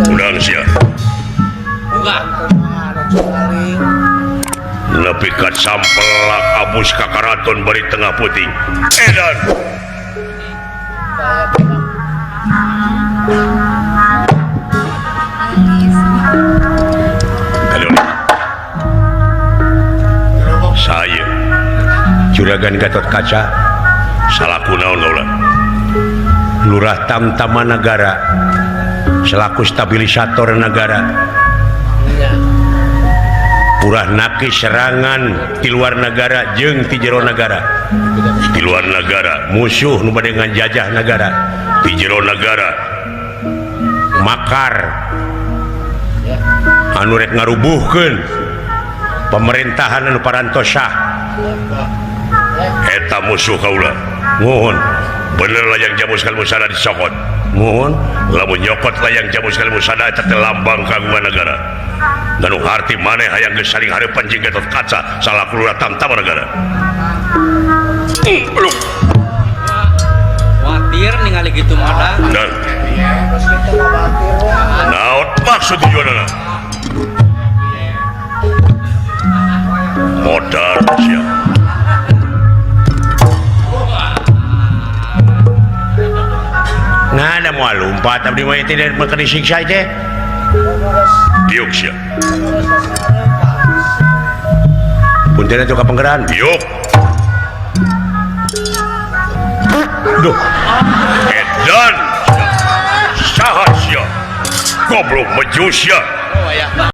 Undang sia. Nepi ka sampelak abus ka karaton bari tengah puting. Edan. Saya Juragan Gatot Kaca salaku naon kaula? Lurah Tamtama Nagara selaku stabilisator negara. Purah naki serangan di luar negara jeung ti jero negara. Di luar negara musuh nu bade ngajajah negara. Di jero negara makar anu rek ngarubuhkeun pemerintahan anu parantos sah. Eta musuh kaula. Nuhun. Bener layang jamus kalmusana disokot. Nuhun. Lamun nyokot layang jamus kalmusana eta teh lambang kagungan negara. Nganu harti maneh hayang geus saling hareupan jeung Gatot Kaca salaku lurah Tamtama Nagara. Aduh. Watir ningali kitu mah. Dan naon maksud tujuanana? Modar sia. Nah, ada moal lompat abdi mah teh maka disiksa teh. Diuk sia. Punten atuh ka panggeran. Diuk. Duh. Edan. Saha sia? Goblok meju sia.